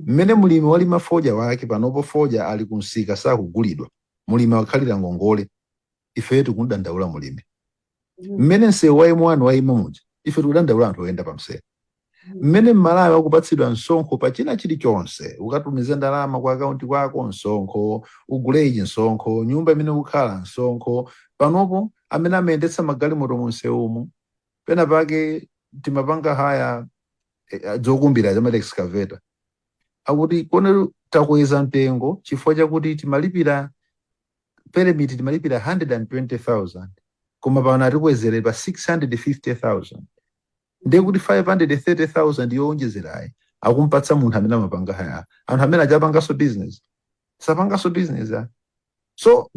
Speaker 2: Mmene mulimi walima fodya wake, panopo fodya ali kumsika sakugulidwa, mulimi akhalira ngongole, ifeyo tikudandaula mulimi. Mmene msewu wa M1 wayima muja, ife tikudandaula anthu oyenda pa msewu. Mmene Mmalawi akupatsidwa msonkho pa china chilichonse, ukatumiza ndalama ku akaunti kwako msonkho, ugule ichi msonkho, nyumba imene ukukhala msonkho. Panopo amene amayendetsa magalimoto mu msewumu, pena pake timapanga haya zokumbira zamati excavator, akuti kone takweza mtengo chifukwa chakuti timalipira permit, timalipira 120,000, koma pano atikwezere pa 650,000. Ndiye kuti 530,000 yowonjezerayi akumpatsa munthu amene amapanga haya. Anthu amene achapanganso business, sapanganso business ayi. So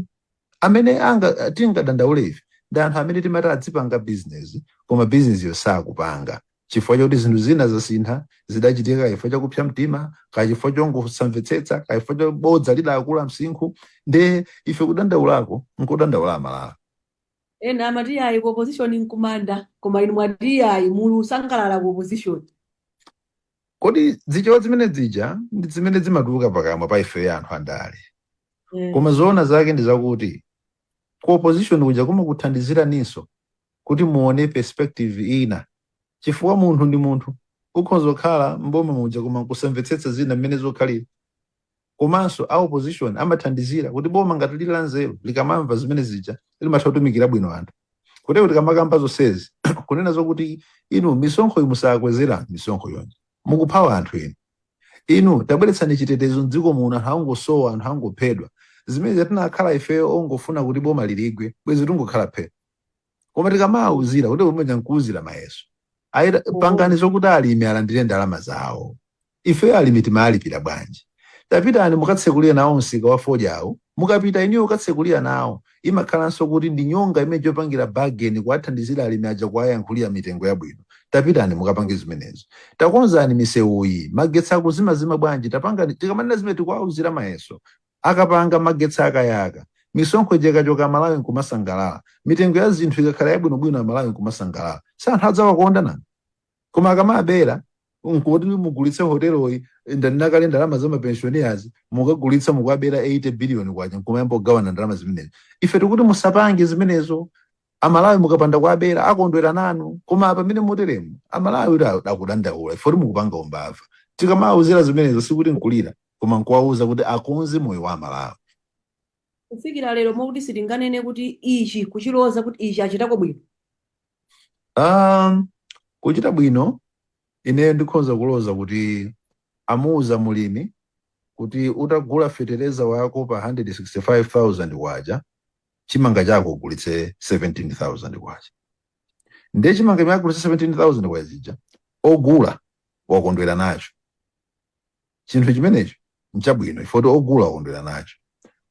Speaker 2: amene anga tingadandaule ife ndi anthu amene timati adzipanga business, koma business yo sakupanga chifukwa chakuti zinthu zina zasintha, zidachitika chifukwa chakupsa mtima, kaya chifukwa chongosamvetsetsa, kaya chifukwa cha bodza lidakula msinkhu. Nde ife kudandaulako nkudandaula Amalawi.
Speaker 1: Ena amati ayi, ku opposition nkumanda, koma inu mwati ayi, muli usangalala ku opposition.
Speaker 2: Kodi zichewa zimene zija ndi zimene zimatuluka pakamwa pa ifeyo anthu andale? Koma zoona zake ndi zakuti ku opposition kuja kumakuthandiziraninso kuti muone perspective ina, chifukwa munthu ndi munthu, ukhoza kukhala mboma muja koma nkusamvetsetsa zina mmene zokhalira. Komanso a opposition amathandizira kuti boma ngati lili la nzeru, likamamva zimene zija limatha kutumikira bwino anthu. Kutero tikamakamba zonsezi, kunena zokuti inu misonkho musakwezera misonkho yonse, mukuphawa anthu inu, inu tabweretsani chitetezo mdziko muno, anthu angosowa, anthu angophedwa. Zimene tinakhala ifeyo ongofuna kuti boma liligwe, bwezi tingokhala phe. Koma tikamawuzira kuti umeja nkuwuzira mayeso, ayita pangani zokuti alimi alandire ndalama zawo. Ifeyo alimi timalipira bwanji? Tapitani mukatsekulira nawo msika wa fodyawo. Mukapita iniyo mukatsekulira nawo, imakhalanso kuti ndi nyonga imene yopangira bargain, kuwathandizira alimi aja, kuwayankhulira mitengo yabwino. Tapitani mukapange zimenezo. Takonzani misewuyi, magetsi akuzimazima bwanji? Tapangani. Tikamanena zimene tikuwauzira mayeso, akapanga magetsi akayaka, misonkho ija ikachoka, Amalawi nkumasangalala, mitengo ya zinthu ikakhala yabwinobwino, Amalawi nkumasangalala, si anthu adzawakonda nani? Koma akamabera nkuti mugulitse hoteloyi, ndandinakale ndalama za mapensioners mukagulitsa, mukabera 80 billion kwacha, nkumayamba kugawana ndalama zimenezo. Ife tikuti musapange zimenezo. Amalawi mukapanda kuabera akondwera nanu, koma pamene muteremu Amalawi kuti akudandaula ife kuti mukupanga umbava. Tikamawuzira zimenezo sikuti nkulira, koma nkuwawuza kuti akonze moyo wa Amalawi.
Speaker 1: Kufikira lero mokuti sitinganene kuti ichi, kuchiloza kuti ichi achitako bwino?
Speaker 2: Kuchita bwino, ineyo ndikhoza kuloza kuti amuuza mulimi kuti utagula fetereza wako pa 165,000 kwacha, chimanga chako ugulitse 17,000 kwacha. Ndiye chimanga imene agulitse 17,000 kwacha zija, ogula wakondwera nacho. Chinthu chimenecho nchabwino ifoti ogula wakondwera nacho.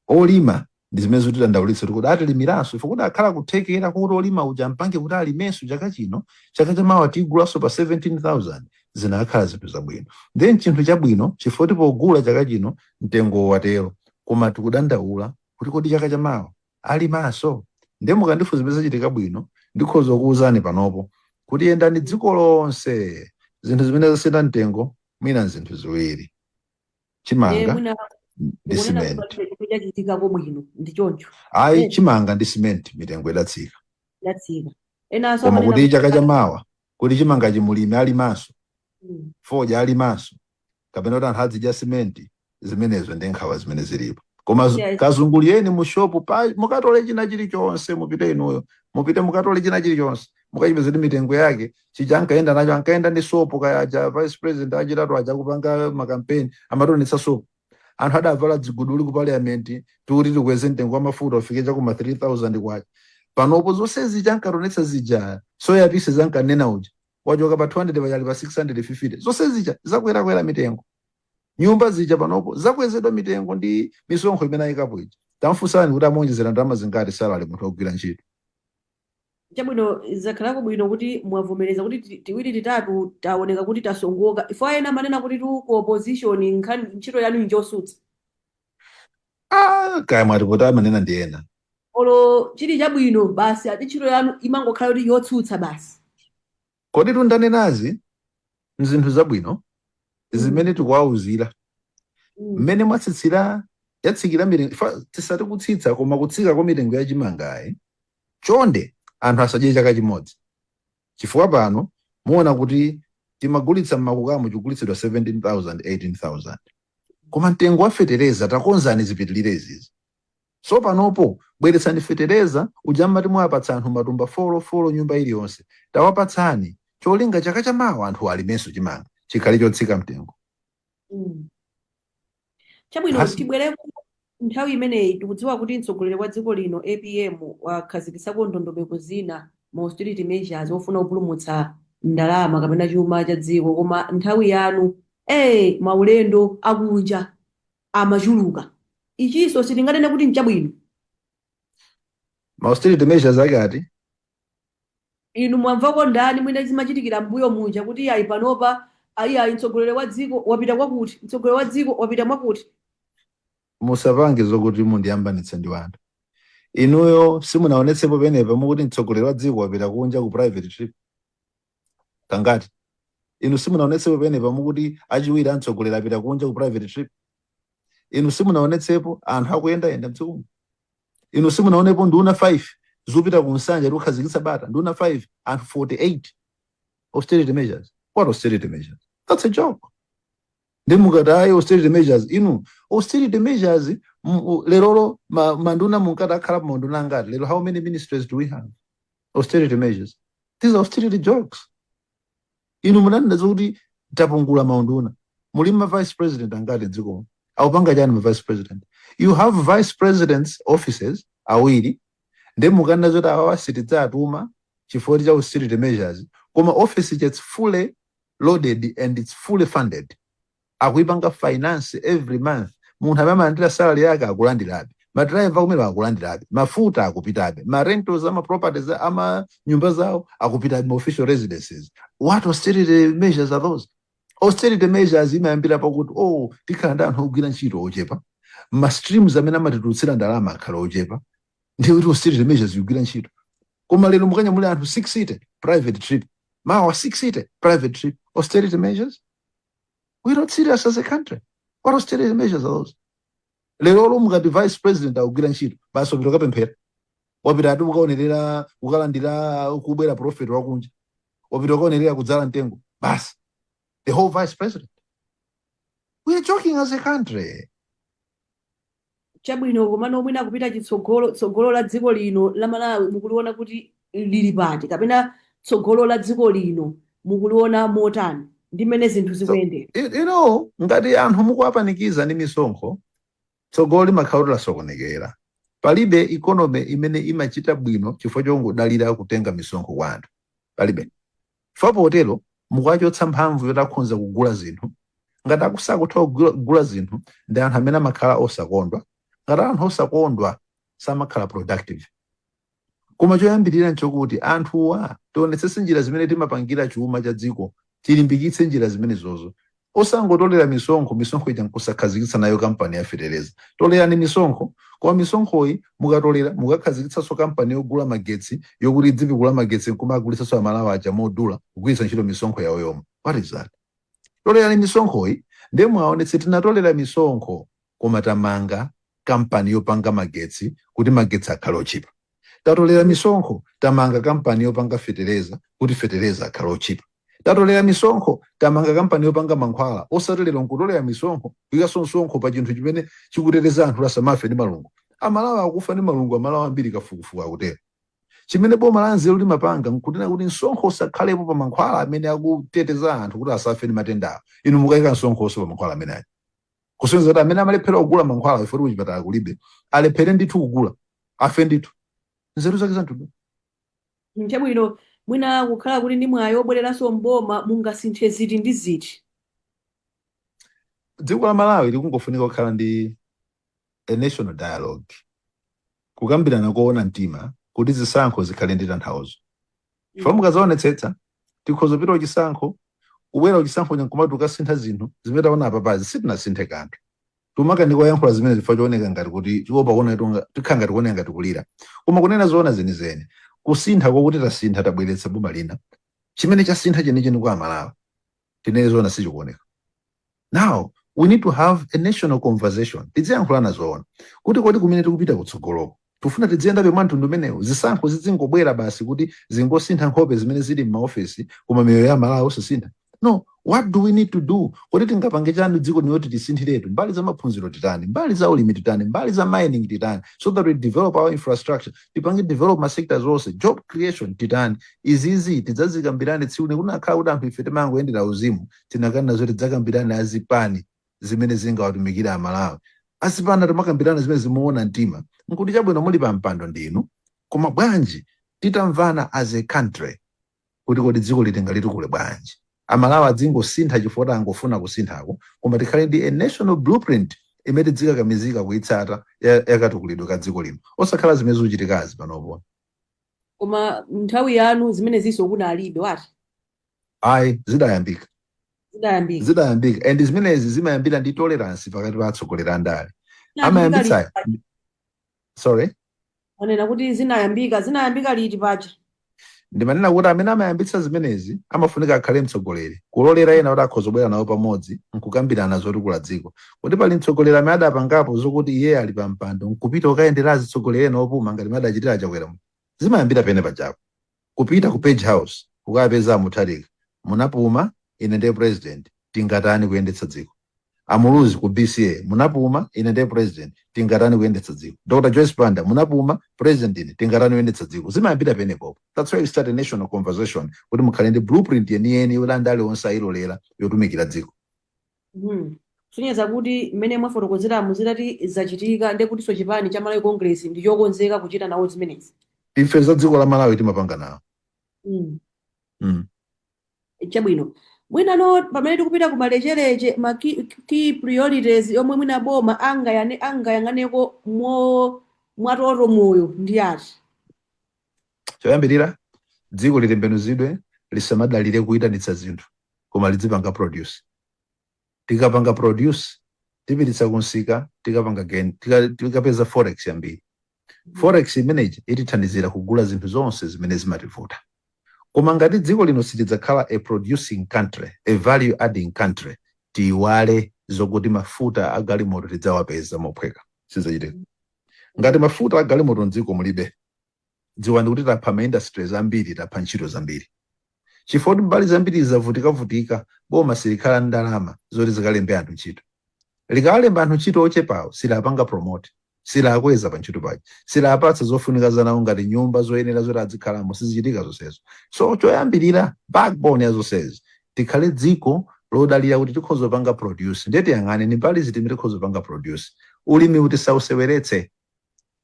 Speaker 2: Olima ndi zimene zitidandaulitsa kuti atilimiranso ife, kuti akhala kuthekera kuti olima uja mpange kuti alimenso chaka chino, chaka chamawa tigulanso pa 17,000, zinakhala zinthu zabwino. Then chinthu chabwino chifukwa pogula chaka chino mtengo watero, koma tikudandaula kuti kodi chaka chamawa alimanso? Ndiye mukandifunsa zimene zachitika bwino, ndikhoza kuwuzani panopo kuti yendani dziko lonse, zinthu zimene zasintha mtengo mwina zinthu ziwiri:
Speaker 1: Ndiye
Speaker 2: chimanga
Speaker 1: mwina
Speaker 2: ndi
Speaker 1: mukunena kuti
Speaker 2: simenti.
Speaker 1: palibe chomwe chachitikako bwino, ndi choncho?
Speaker 2: Ayi.
Speaker 1: Eh.
Speaker 2: Chimanga ndi simenti mitengo idatsika.
Speaker 1: Yatsika. Enanso
Speaker 2: Koma
Speaker 1: amanena
Speaker 2: kuti
Speaker 1: kuti
Speaker 2: chaka chamawa kuti chimanga chimulimi alimanso, fodya alimanso, kapena kuti anthu adzidya simenti, zimenezo ndi nkhawa zimene zilipo. Koma kazunguliyeni mu shopu pa mukatole china chilichonse, mupite inuyo, mupite mukatole china chilichonse, mukachipeza kuti mitengo yake chija ankayenda nacho, ankayenda ndi sopo kaya aja vice president achitatu aja kupanga makampeni amatonetsa sopo, anthu adavala dziguduli ku parliament tikuti tikweze mtengo wa mafuta ufike chakuma 3000 kwacha. Panopo zonse zija ankatonetsa zija, soya pieces ankanena uja wachoka pa 200 pachali pa 650. Zonse zija zakwerakwera mitengo. Nyumba zija panopo zakwezedwa mitengo ndi misonkho imene ayikapo ija. Tamfunsani kuti amuonjezera ndalama zingati salary munthu wogwira ntchito.
Speaker 1: Chabwino, zakhalako bwino kuti mwavomereza kuti tiwiri titatu taoneka kuti tasongoka. Ifo ena amanena kuti tu ku opposition nkhani ntchito yanu njosutsa.
Speaker 2: Ah, kaya mwati kuti amanena ndi ena.
Speaker 1: Olo chili chabwino basi, ati ntchito yanu imangokhala kuti yotsutsa basi.
Speaker 2: Kodi tundanenazi mzinthu zabwino zimene tikuwauzira mmene mwatsitsira, yatsikira mitengo, tisati kutsitsa koma kutsika kwa mitengo ya chimangayi, chonde anthu asadye chaka chimodzi, chifukwa pano muona kuti timagulitsa mmakukamu chigulitsidwa 17,000, 18,000, koma mtengo wa fetereza takonzani zipitilire izizi. So panopo bweretsani fetereza uja mmati mwapatsa anthu matumba four four nyumba iliyonse, tawapatsani cholinga chaka chamawa anthu alimenso chimanga chikhale chotsika mtengo.
Speaker 1: Chabwino.
Speaker 2: Basi.
Speaker 1: Tibwereko nthawi imeneyi, tikudziwa kuti mtsogoleri wa dziko lino APM wakhazikitsako ndondomeko zina, ma austerity measures ofuna kupulumutsa ndalama kapena chuma cha dziko, koma nthawi yanu maulendo akunja amachuluka. Ichinso sitinganene kuti nchabwino?
Speaker 2: Ma austerity measures ake ati?
Speaker 1: Inu mwamvako ndani mwina zimachitikira mbuyo muja kuti ayi, panopa ayi ayi, mtsogoleri wa dziko wapita kwakuti, mtsogoleri wa dziko wapita mwakuti?
Speaker 2: Musapange zokuti mundiyambanitse ndi wanthu. Inuyo simunaonetsepo penepa mukuti mtsogoleri wa dziko wapita kunja ku private trip kangati. Inu simunaonetsepo penepa mukuti achiwiri a mtsogoleri apita kunja ku private trip. Inu simunaonetsepo anthu akuyendayenda mdzikomo. Inu simunaonepo nduna 5 zopita ku Nsanja kukhazikitsa bata. Nduna 5, anthu 48. Austerity measures? What austerity measures? That's a joke. Ndi mukati ayi, austerity measures. Inu, austerity measures, lerolo manduna munkati akhala pa manduna angati? Lero how many ministries do we have? Austerity measures? These are austerity jokes. Inu munanena zokuti tapungula maunduna. Muli ma vice president angati dzikomo? Akupanga chani ma vice president? You have vice presidents' offices awiri. Ndi mukanena zoti awawa sitidzatuma chifukwa cha austerity measures, koma office it's fully loaded and it's fully funded, akuipanga finance every month. Munthu amene amalandira salary yake akulandirabe, ma driver kumene akulandirabe, mafuta akupitabe, ma rentals ama properties, ama nyumba zawo akupitabe, ma official residences. What austerity measures are those? Austerity measures imayambira pakuti, oh, tikhala ndi anthu ogwira ntchito ochepa, ma streams amene amatitulutsira ndalama akhala ochepa, ndiye kuti austerity measures ikugwira ntchito. Koma lero mukanyamule anthu 6 seater private trip, mawa 6 seater private trip. Austerity measures? We're not serious as a country. What austerity measures are those? Lero mukati vice president akugwira ntchito, basi wapita kukapemphera, wapita ati ukaonerera, ukalandira kubwera prophet wakunja, wapita ukaonerera kudzala mtengo, basi, the whole vice president. We are joking as a country.
Speaker 1: Chabwino, komano mwina kupita chitsogolo, tsogolo la dziko lino la Malawi mukuliona kuti lili pati, kapena tsogolo la dziko lino mukuliona motani ndi mmene zinthu
Speaker 2: So,
Speaker 1: zikuyendera?
Speaker 2: Ngati anthu mukuwapanikiza ndi misonkho, tsogolo limakhala kuti lasokonekera. Palibe economy imene imachita bwino chifukwa chongodalira kutenga misonkho kwa anthu, palibe. Chifukwa potero mukuwachotsa mphamvu yoti akhonza kugula zinthu. Ngati akusakutha kugula zinthu, ndi anthu amene amakhala osakondwa. Ngati anthu osakondwa, samakhala productive. Koma choyambirira nchokuti anthuwa tionetsetse njira zimene timapangira chuma cha dziko, tilimbikitse njira zimenezozo, osangotolera misonkho, misonkho ija nkusakhazikitsa nayo kampani ya fetereza. Tolerani misonkho, koma misonkhoyi mukatolera, mukakhazikitsanso kampani yogula magetsi, yokuti idzipikula magetsi nkumagulitsanso Amalawi aja modula, kugwiritsa ntchito misonkho yawo yomwe. What is that? Tolerani misonkhoyi, ndiye mwaonetse tinatolera misonkho, koma tamanga kampani yopanga magetsi kuti magetsi akhale ochipa. Tatolera misonkho, tamanga kampani yopanga fetereza kuti fetereza akhale ochipa. Tatolera misonkho, tamanga kampani yopanga mankhwala. Osati lero nkutolera misonkho, kuikanso msonkho pa chinthu chimene chikuteteza anthu asamafe ndi malungo. Amalawi akufa ndi malungo, Amalawi ambiri, kafukufuku akutero. Chimene boma la nzeru limapanga nkunena kuti msonkho usakhalepo pa mankhwala amene akuteteza anthu kuti asafe ndi matendawo. Inu mukayika msonkhonso pa mankhwala amene aja, kusonyeza kuti amene amalephera kugula mankhwala ifoti kuchipatala kulibe, alephere ndithu kugula, afe ndithu. Nzeru zake zamtundu?
Speaker 1: Chabwino, mwina kukhala kuti ndi mwayi obwereranso mboma, mungasinthe ziti ndi ziti?
Speaker 2: Dziko la Malawi likungofunika kukhala ndi a national dialogue, kukambirana koona mtima kuti zisankho zikhale ndi tanthauzo, chifukwa mukazaonetsetsa, tikhoza kupita kuchisankho, kubwera kuchisankho nkumati ukasintha zinthu zimene taona apapazi, sitinasinthe kanthu. Tumakanika kuyankhula zimene zifukwa chooneka ngati kuti tiopa kuona tikhala ngati kuoneka ngati kulira. Koma kunena zoona zenizeni, kusintha kokuti tasintha, tabweretsa boma lina, chimene chasintha chenicheni kwa Amalawi, tinene zoona, sichikuoneka. Now we need to have a national conversation. Tidziyankhulana zoona kuti kodi kumene tikupita kutsogoloko tifuna tidziyendabe mwa mtundu umenewu? Zisankho zizingobwera basi kuti zingosintha nkhope zimene zili m'maofesi, koma miyoyo ya Malawi osasintha? No. What do we need to do? Kodi tingapange chani dziko lino tisinthiretu? Mbali za maphunziro titani? Mbali za ulimi titani? Mbali za mining titani, so that we develop our infrastructure, tipange develop ma sectors onse? Job creation titani? Izizi tidzazikambirane tsiku lina. Kunakhala kuti anthu ife timangoyendera uzimu, tinakana zoti tidzakambirane azipani zimene zingawatumikira Amalawi. Azipani timakambirana zimene zimuona mtima nkuti chabwino, muli pa mpando ndinu, koma bwanji titamvana as a country kuti kodi dziko litinga litukule bwanji? Amalawi adzingosintha chifukwa kuti angofuna kusinthako, koma tikhale ndi a national blueprint imene tidzikakamizika kuitsata yakatukulidwe ka dziko lino, osakhala zimene zikuchitikazi panopo.
Speaker 1: Koma nthawi yanu zimene zinso kunalibe wati?
Speaker 2: Ayi, zidayambika.
Speaker 1: Zidayambika.
Speaker 2: Zidayambika, and zimenezi zimayambira ndi tolerance pakati pa atsogoleri a ndale.
Speaker 1: Zinayambika
Speaker 2: Amayambitsa
Speaker 1: liti?
Speaker 2: Sorry?
Speaker 1: Wanena kuti zinayambika, zinayambika liti paja?
Speaker 2: Ndimanena kuti amene amayambitsa zimenezi amafunika akhale mtsogoleri, kulolera ena kuti akhoza kubwera nawo pamodzi nkukambirana zotukula dziko. Kuti pali mtsogoleri amene adapangapo zokuti iye ali pa mpando nkupita kukayendera azitsogoleri ena opuma ngati mmene adachitira Chakwera? Zimayambira pene pajapo, kupita ku Page House kukapeza Mutharika, "Munapuma, ine ndiye president, tingatani kuyendetsa dziko?" Amuluzi ku BCA, "Munapuma, ine ndiye president, tingatani kuyendetsa dziko?" Dr Joyce Banda, "Munapuma, president ine, tingatani kuyendetsa dziko?" Zimayambira penepopo. That's why you start a national conversation, kuti mukhale ndi blueprint yeniyeni yoti andale onse ayilolera yotumikira dziko.
Speaker 1: Kusonyeza kuti mmene mwafotokozeramu, zitati zachitika, ndiye kutinso chipani cha Malawi Congress ndi chokonzeka kuchita nawo zimenezi.
Speaker 2: Ife za dziko la Malawi timapanga nawo.
Speaker 1: Chabwino. Mwinano pamene tikupita ku malechereche, ma key priorities yomwe mwina boma angayang'aneko mo mwatoto moyo ndi ati?
Speaker 2: Choyambirira, dziko litembenuzidwe, lisamadalire kuyitanitsa zinthu koma lidzipanga produce. Tikapanga produce, tipititsa kunsika, tikapanga gain, tikapeza forex yambiri. Forex imeneyi itithandizira kugula zinthu zonse zimene zimativuta. Koma ngati dziko lino silidzakhala a producing country, a value adding country, tiyiwale zokuti mafuta a galimoto tidzawapeza mophweka. Sizachitika. Ngati mafuta a galimoto mdziko mulibe, dziwani kuti tapha ma industries ambiri, tapha ntchito zambiri, chifukwa kuti mbali zambiri zavutikavutika. Boma silikhala ndalama zoti zikalembe anthu ntchito. Likawalemba anthu ntchito ochepawo, silapanga promote, silakweza pa ntchito paja, silapatsa zofunika zanawo ngati nyumba zoyenera zoti azikhalamo. Sizichitika zonsezo. So choyambirira, backbone ya zonsezi, tikhale dziko lodalira kuti tikhoza kupanga produce. Ndiye tiyang'ane ni mbali ziti imene tikhoza kupanga produce. Ulimi kuti sauseweretse.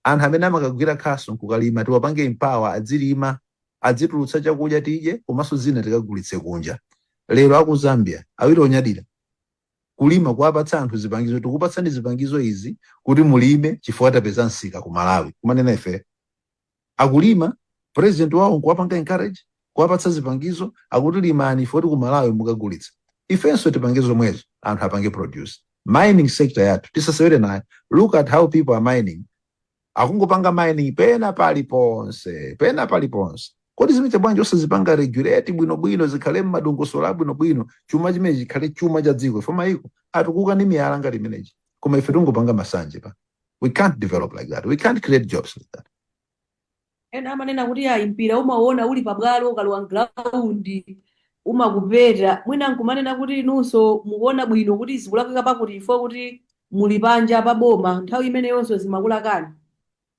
Speaker 2: Anthu amene amakagwira khasu nkukalima tiwapange empower, adzilima, adzitulutsa chakudya tidye, komanso zina tikagulitse kunja. Lero aku Zambia awiri onyadira kulima, kuwapatsa anthu zipangizo, "Tikupatsani zipangizo izi kuti mulime chifukwa tapeza msika ku Malawi." Kumanena ife akulima, president wawo nkuwapanga encourage, kuwapatsa zipangizo, akuti, "Limani ifoti ku Malawi mukagulitsa." Ifenso tipange zomwezo, anthu apange produce. Mining sector yathu tisasewere nayo. Look at how people are mining. Akungopanga mining pena paliponse, pena paliponse. Kodi zimene bwanji osazipanga regulate bwinobwino, zikhale mmadongosolo abwinobwino, chuma chimene chikhale chuma cha dziko? Ife mayiko atukuka ndi miyala ngati imeneji, koma ife tungopanga masanje pa. We can't develop like that. We can't create jobs like that.
Speaker 1: Ena amanena kuti ayi, mpira umaona uli pabwalo, ukalowa ground umakupeta. Mwina nkumanena kuti inunso mukuona bwino kuti zikulakwika pakuti ifo kuti muli panja pa boma nthawi imeneyonso zimakulakani.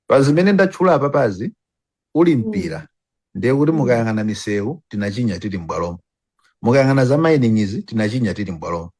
Speaker 2: Pa zimene ndatchula apapazi, uli mpira, ndiye kuti mukayang'ana misewu, tinachinya tili m'bwalomo. Mukayang'ana za mining izi, tinachinya tili m'bwalomo.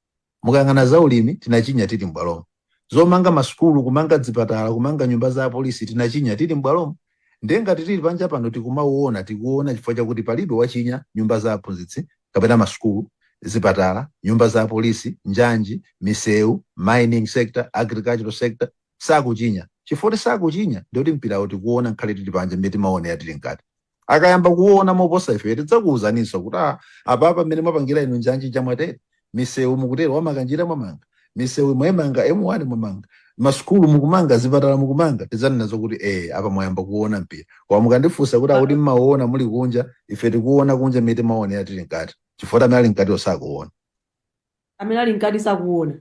Speaker 2: Mukayang'ana za ulimi, tinachinya tili m'bwalomo. Zomanga masukulu, kumanga zipatala, kumanga nyumba za apolisi, tinachinya tili m'bwalomo. Ndiye ngati tili panja pano tikumauona, tikuona chifukwa chakuti palibe wachinya nyumba za aphunzitsi kapena masukulu, zipatala, nyumba za apolisi, njanji, misewu, mining sector, agricultural sector. Sakuchinya. Chifukwa kuti sakuchinya, ndikuti mpirawo tikuona nkhale tili panja mmene timaonera tili mkati. Akayamba kuona moposa ife, tidzakuwuzaninso kuti, "Ah, apapa mmene mwapangira inu njanji chamwatere, misewu mukutero, wamakanjira mwamanga misewu, mwayimanga M1, mwamanga masukulu, mukumanga zipatala, mukumanga," tidzanena zokuti, "Eh, apa mwayamba kuona mpira." Koma mukandifunsa kuti akuti mmaona muli kunja, ife tikuona kunja mmene timaonera tili mkati, chifukwa amene ali mkati osakuona.
Speaker 1: Amene ali mkati sakuona.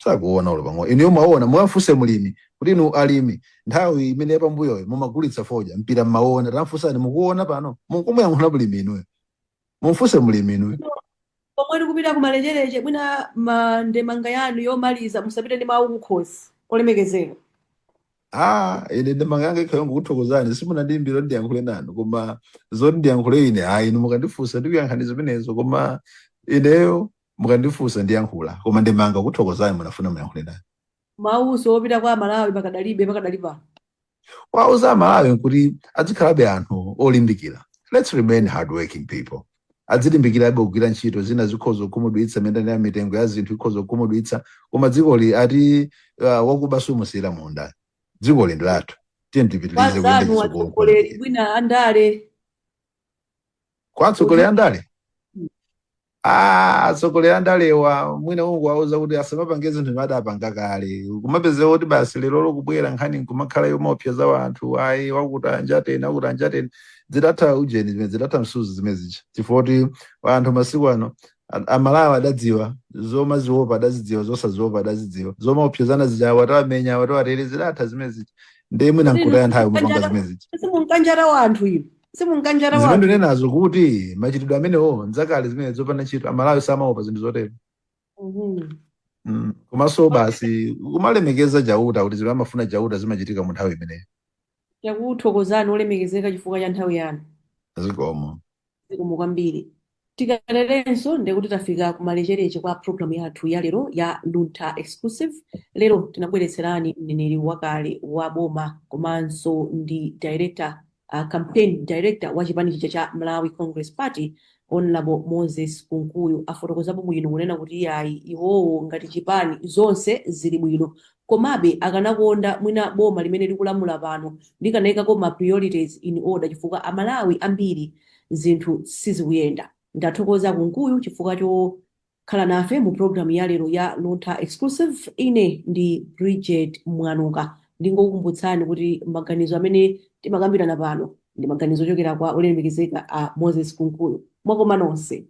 Speaker 2: Sakuona ulo pang'ono. Inuyo mwaona? Mukafunse mulimi kuti, "Inu alimi, nthawi imene yapambuyoyo mumagulitsa fodya, mpira mmaona?" Tamfunsani, "Mukuona pano?" Mukumuyankhula mulimi inuyo, mumfunse mulimi inuyo.
Speaker 1: Pomwe tikupita kumalechereche, mwina mandemanga yanu yomaliza, musapite ndi mawu kukhosi, olemekezeka.
Speaker 2: Ah, ine ndemanga yanga ikhayo ngokuthokozani. Simunandiyimbira kuti ndiyankhule nanu, koma zoti ndiyankhule ine, ah, inu mukandifunsa ndikuyankhani zimenezo. Koma ineyo mukandifunsa ndiyankhula, koma ndemanga kuthokozani munafuna muyankhule nanu.
Speaker 1: Mawuso opita kwa Amalawi pakadalibe, pakadali pano.
Speaker 2: Wauza Amalawi nkuti azikhalabe anthu olimbikira. Let's remain hardworking people. Adzilimbikirabe kugwira ntchito. Zina zikhoza kukhumudwitsa, mendani ya mitengo ya zinthu ikhoza kukhumudwitsa, koma dzikoli ati wakuba sumusiyira munda. Dzikoli ndi lathu, tiye tipitilize kuyenda
Speaker 1: Kwazanu
Speaker 2: chitsogolo.
Speaker 1: atsogoleri mwina andale.
Speaker 2: Kwa atsogoleri andale? Ah, atsogoleri andalewa mwina ungowauza kuti asamapange zinthu zimene adapanga kale, kumapezeka kuti basi lero kubwera nkhani nkumakhala yomaopseza anthu, ayi, wakuti anjateni, wakuti anjateni. Zidatha ujeni zimene zidatha msuzi zimene zija, chifukwa kuti anthu masiku ano Amalawi adadziwa zomaziopa, adazidziwa zosaziopa, adazidziwa zomaopsezana zija, watawamenya, watawatere, zidatha zimene zija. Ndiye mwina
Speaker 1: Kodi inu
Speaker 2: nkutaya nthawi kumapanga
Speaker 1: simunkanjata,
Speaker 2: zimene zija.
Speaker 1: simunkanjata wanthu inu, simunkanjata
Speaker 2: Zimene
Speaker 1: wanthu.
Speaker 2: ndinenazo kuti machitidwe amenewo nzakale zimene zopanda ntchito. Amalawi samaopa zinthu zotero. Komanso basi kumalemekeza Chauta, kuti zimene amafuna Chauta zimachitika mu nthawi imeneyo.
Speaker 1: Takuthokozani olemekezeka chifukwa cha nthawi yanu.
Speaker 2: Zikomo.
Speaker 1: Zikomo kwambiri. Tikaterenso ndekuti tafika kumalechereche kwa programu yathu ya lero ya Luntha Exclusive. Lero tinabweretserani mneneri wakale wa boma komanso ndi director, campaign director wa chipani chija cha Malawi Congress Party, Honorable Moses Kunkuyu. Afotokozapo bwino kunena kuti iyayi, iwowo ngati chipani zonse zili bwino, komabe akanakonda mwina boma limene likulamula pano likanayikako ma priorities in order, chifukwa Amalawi ambiri zinthu sizikuyenda. Ndathokoza Kunkuyu chifukwa chokhala nafe mu programu ya lero ya Luntha Exclusive. Ine ndi Bridget Mwanuka. Ndingokukumbutsani kuti maganizo amene timakambirana pano ndi maganizo ochokera kwa olemekezeka a Moses Kunkuyu. Mwakoma nonse.